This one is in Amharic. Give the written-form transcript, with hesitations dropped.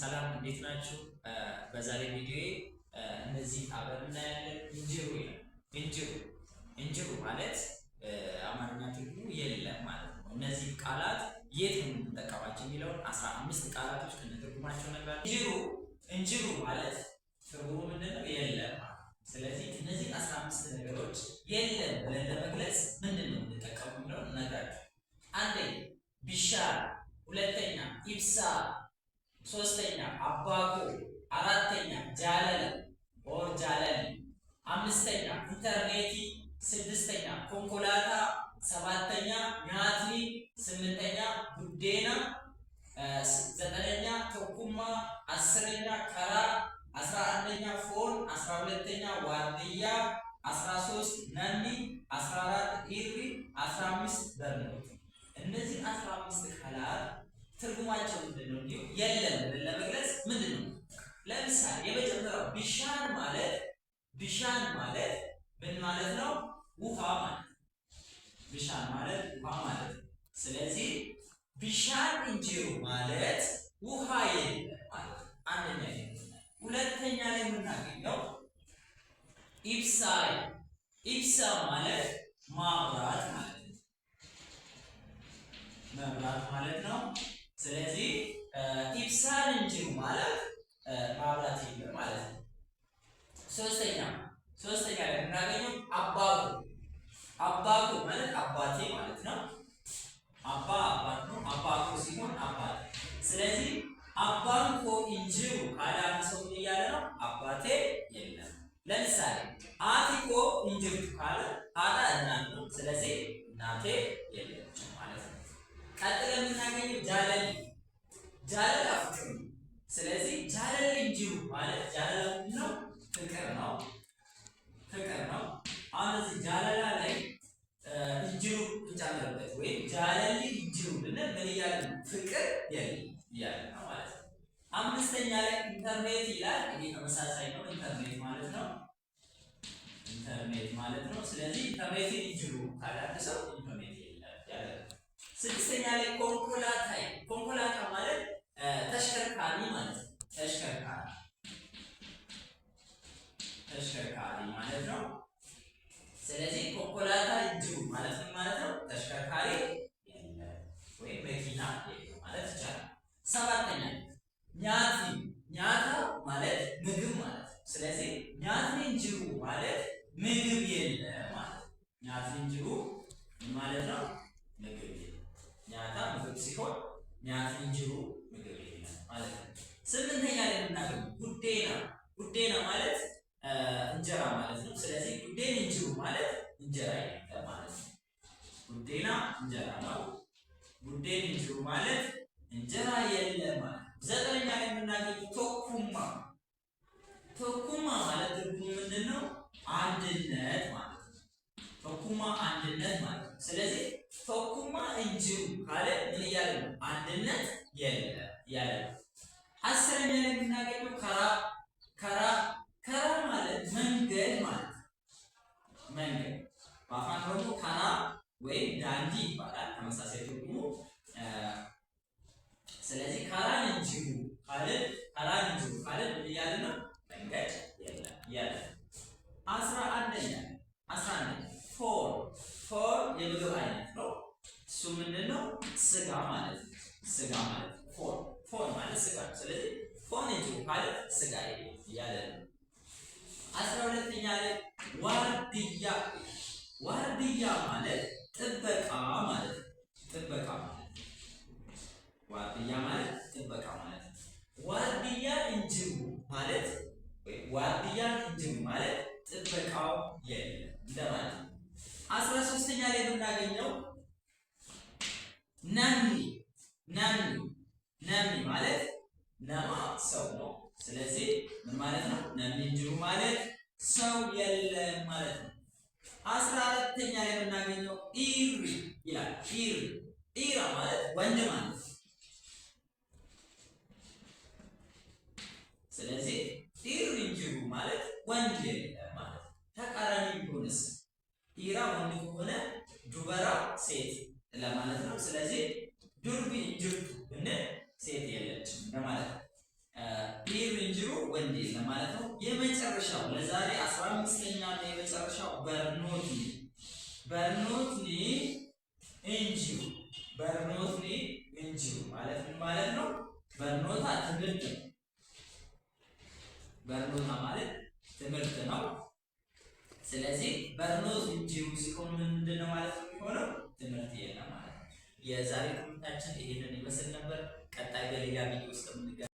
ሰላም እንዴት ናችሁ? በዛሬ ቪዲዮ እነዚህ አብረን እናያለን። Hin jiru ይላል። Hin jiru hin jiru ማለት አማርኛ ትርጉሙ የለም ማለት ነው። እነዚህ ቃላት የት ነው የምንጠቀማቸው የሚለውን 15 ቃላቶች ከነትርጉማቸው ነበር። Hin jiru hin jiru ማለት ትርጉሙ ምንድነው? የለም ማለት ነው። ስለዚህ እነዚህ 15 ነገሮች የለም ብለን ለመግለጽ ምንድን ነው የምንጠቀመው የሚለውን እነግራችሁ። አንደኛ bishaan፣ ሁለተኛ ibsaa፣ ሶስተኛ abbaa koo፣ አራተኛ jaalala or jaalalli፣ አምስተኛ intarneetii፣ ስድስተኛ konkolaataa፣ ሰባተኛ nyaatni፣ ስምንተኛ buddeena፣ ዘጠነኛ tokkummaa፣ 10ኛ karaa፣ 11ኛ foon፣ 12ኛ waardiyyaa፣ 13 namni፣ 14 dhiirri፣ 15 barnoota። እነዚህ 15 ቃላት ትርጉማቸው ምንድን ነው? እንዲሁ የለም ብለን ለመግለጽ ምንድን ነው? ለምሳሌ የመጀመሪያው bishaan ማለት፣ bishaan ማለት ምን ማለት ነው? ውሃ ማለት ነው። Bishaan ማለት ውሃ ማለት ነው። ስለዚህ bishaan hin jiru ማለት ውሃ የለም ማለት ነው። አንደኛ። ሁለተኛ ላይ የምናገኘው ibsaa፣ ibsaa ማለት ማብራት ማለት ነው። መብራት ማለት ነው። ስለዚህ ibsaan hin jiru ማለት ማብራት የለም ማለት ነው። ሶስተኛ ላይ የምናገኘው abbaa koo፣ abbaa koo ማለት አባቴ ማለት ነው። Abbaa አባት ነው። Abbaa koo ሲሆን አባቴ። ስለዚህ abbaan koo hin jiru ካለ አንድ ሰው ምን እያለ ነው? አባቴ የለም። ለምሳሌ haati koo hin jirtu ካለ haadha እናት ነው። ስለዚህ እናቴ የለችም ማለት ነው። ቀጥለን የምናገኘው jaalalli፣ jaalala ፍቅር ነው። ስለዚህ jaalalli hin jiru ማለት jaalala ምንድን ነው? ፍቅር ነው። ፍቅር ነው። አሁን እዚህ jaalala ላይ hin jiru እንጨምርበት ወይም jaalalli hin jiru ብንል ምን እያለ ነው? ፍቅር የለም እያለ ነው ማለት ነው። አምስተኛ ላይ ኢንተርኔት ይላል። ይሄ ተመሳሳይ ነው። ኢንተርኔት ማለት ነው። ኢንተርኔት ማለት ነው። ስለዚህ intarneetiin hin jiru ካለ አንድ ሰው ኢንተርኔት የለም ያለ ነው። ስድስተኛ ላይ konkolaataa፣ konkolaataa ማለት ተሽከርካሪ ማለት ነው። ተሽከርካሪ፣ ተሽከርካሪ ማለት ነው። ስለዚህ konkolaataan hin jiru ማለት ምን ማለት ነው? ተሽከርካሪ የለም ወይም መኪና የለም ማለት ይቻላል። ሰባተኛ nyaatni፣ nyaata ማለት ምግብ ማለት ነው። ስለዚህ nyaatni hin jiru ማለት ምግብ የለም ማለት ነው። Nyaatni hin jiru ምን ማለት ነው? ምግብ የለም። Nyaata ምግብ ሲሆን nyaatni hin jiru ምግብ የለም ማለት ነው። ስምንተኛ ላይ የምናገኘው buddeena፣ buddeena ማለት እንጀራ ማለት ነው። ስለዚህ buddeenni hin jiru ማለት እንጀራ የለም ማለት ነው። Buddeena እንጀራ ነው። Buddeenni hin jiru ማለት እንጀራ የለም ማለት ነው። ዘጠነኛ ላይ የምናገኘው tokkummaa፣ tokkummaa ማለት ትርጉሙ ምንድን ነው? አንድነት ማለት ነው። Tokkummaa አንድነት ማለት ነው። ስለዚህ tokkummaan hin jiru ካለ ምን እያለ ነው? አንድነት የለም እያለ ነው። 10ኛ ላይ የምናገኘው karaa፣ karaa፣ karaa ማለት መንገድ ማለት ነው። መንገድ በአፋን ኦሮሞ karaa ወይም daandii ይባላል። ተመሳሳይ ትርጉሙ። ስለዚህ karaan hin jiru ካለ፣ karaan hin jiru ካለ ምን እያለ ነው? መንገድ የለም እያለ ነው። 11ኛ፣ 11ኛ foon፣ foon የምግብ አይነት ነው። እሱ ምንድን ነው? ስጋ ማለት ነው። ስጋ ማለት ነው። Foon፣ foon ማለት ስጋ ነው። ስለዚህ foon hin jiru ካለ ስጋ የለም እያለ ነው። 12ኛ ላይ waardiyyaa፣ waardiyyaa ማለት ጥበቃ ማለት ነው። ጥበቃ ማለት ነው። Waardiyyaa ማለት ጥበቃ ማለት ነው። Waardiyyaan hin jiru ማለት ወይ waardiyyaan hin jiru ማለት ጥበቃው የለም እንደማለት ነው። 13ኛ ላይ የምናገኘው namni፣ namni፣ namni ማለት nama ሰው ነው። ስለዚህ ምን ማለት ነው? Namni hin jiru ማለት ሰው የለም ማለት ነው። 14ኛ ላይ የምናገኘው dhiirri ይላል። Dhiirri፣ dhiira ማለት ወንድ ማለት ነው። ስለዚህ dhiirri hin jiru ማለት ወንድ የለም ማለት ነው። ተቃራኒ ቢሆንስ? Dhiira ወንድ ከሆነ dubara ሴት ለማለት ነው። ስለዚህ durbi hin jirtu ብንል ሴት የለችም ለማለት ነው። Dhiirri hin jiru ወንድ የለም ማለት ነው። የመጨረሻው ለዛሬ 15ኛ እና የመጨረሻው barnootni barnootni hin jiru barnootni hin jiru ማለት ምን ማለት ነው? Barnoota ትምህርት ነው። Barnoota ማለት ትምህርት ነው። ስለዚህ barnootni hin jiru ሲሆን ምንድን ነው ማለት ነው የሚሆነው? ትምህርት የለም ማለት ነው። የዛሬ ትምህርታችን ይሄንን ይመስል ነበር። ቀጣይ በሌላ ቪዲዮ እስከምንገናኝ።